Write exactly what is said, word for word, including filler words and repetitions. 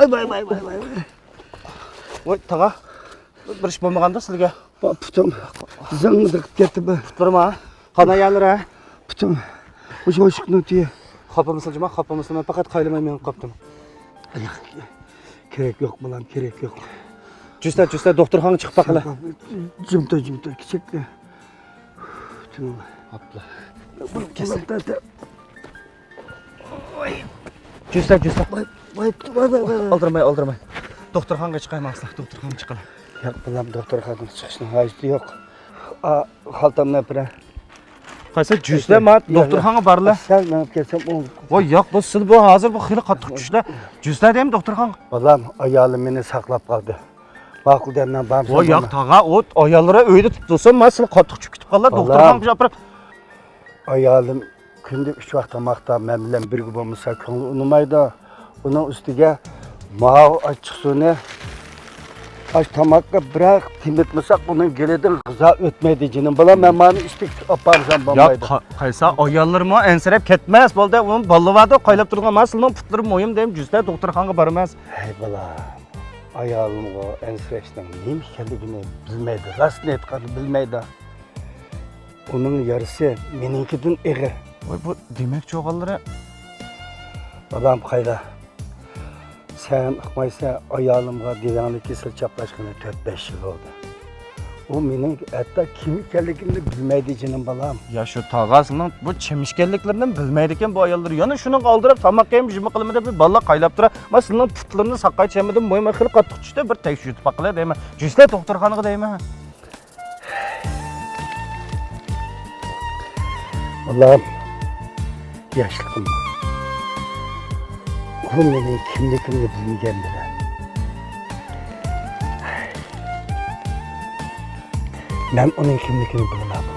ۋاي، ۋاي، ۋاي، ۋاي، ۋاي. ۋاي، تاغا. بىر ئىش بولمىغاندا سىلىگە؟ بۇ پۇتۇم زىڭ زىڭ كەتتى بۇ. پۇتلىرىم ھە؟ قان ئاياللىرى ھە؟ پۇتۇم. مۇشۇ ئوشۇقنىڭ تۈيى. خاپىمىسىلە جۇما، خاپىمىسىلە، مەن پەقەت قايلىماي مېڭىپ قاپتىم. ياق، كېرەك يوق بالام، كېرەك يوق. جۈستە، جۈستە، دوختۇرخانىغا چىقىپ باقىلى. جىمتۇ، جىمتۇ، كىچىك. تىنىڭ. ئاپلا. بۇ، بۇ، جۈستە، جۈستە. ۋاي، ۋاي، ۋاي، ۋاي. ئالدىرىماي، ئالدىرىماي. دوختۇرخانىغا چىقايمىز، دوختۇرخانىغا چىقىلى. ياق بالام، دوختۇرخانىغا چىقىشنىڭ ھاجىتى يوق. ئا، خالتامنى ئەپ بېرە. قايسى جۈستە، ما ياق، ياق. دوختۇرخانىغا بارلا. سەل مېڭىپ كەتسەم، ئۇ. ۋاي ياق، بۇ سىل بۇ ھازىر بۇ خېلى قاتتىق چۈشتە. جۈستە دەيمەن دوختۇرخانىغا. بالام، ئايالىم مېنى ساقلاپ قالدى. ماقۇل دەپ مەن بارمسام. ۋاي ياق، تاغا، ئۇ ئاياللىرى ئۆيدە تۇرسا، ما سىل قاتتىق چۈشۈپ كېتىپ قاللا، دوختۇرخانىغا ئاپىرىپ. ئايالىم كۈندە ئۈچ ۋاق تاماقتا مەن بىلەن بىرگە بولمىسا كۆڭلى ئۇنىمايدۇ. ئۇنىڭ ئۈستىگە ماۋۇ ئاچچىقسۇنى ئاش تاماققا بىراق تېمىتمىساق ئۇنىڭ گېلىدىن غىزا ئۆتمەيدۇ جېنىم بالام. مەن مانى ئىشتىك ئاپارسام ياق، بولمايدۇ. قا-، قايسا ئاياللىرىمۇ ئەنسىرەپ كەتمەس بولدى. ئۇنىڭ بالىلىرى باردا قايلاپ تۇرىدىغان، ما سىلىنىڭ پۇتلىرى مۇھىم دەيمەن، جۈستە دوختۇرخانىغا بارىمىز. ھەي بالام، ئايالىمغۇ ئەنسىرەشنىڭ نېمە ئىكەنلىكىنى بىلمەيدۇ. راستىنى ئېيتقاندا بىلمەيدۇ. ئۇنىڭ يارىسى مېنىڭكىدىن ئېغىر. ۋاي، بۇ دېمەكچى بولغانلىرى. بالام قايدا؟ سەن ئۇقمايسەن، ئايالىمغا دېۋەڭلىك كېسىلى چاپلاشقىنى تۆت بەش يىل بولدى. ئۇ مېنىڭ ھەتتا كىم ئىكەنلىكىمنى بىلمەيدۇ جېنىم بالام. يا شۇ تاغاسىنىڭ بۇ چېمىشكەنلىكلىرىنى بىلمەيدىكەن بۇ ئاياللار. يەنە شۇنىڭغا ئالدىراپ تاماق يەيمۇ، جىم قىلمىدى، بىر بالىلار قايلاپ تۇرا. ما سىلىنىڭ پۇتلىرىنى ساقاي چەممىدىم، مۇھىم خېلى قاتتىق چۈشتى، بىر تەكشۈرتۈپ باقىلى دەيمەن. جۈستە دوختۇرخانىغا دەيمەن. بالام، ياشلىقىم. ئۇ مېنىڭ كىملىكىمنى بىلمىگەن بىلەن. مەن ئۇنىڭ كىملىكىنى بىلىمەن.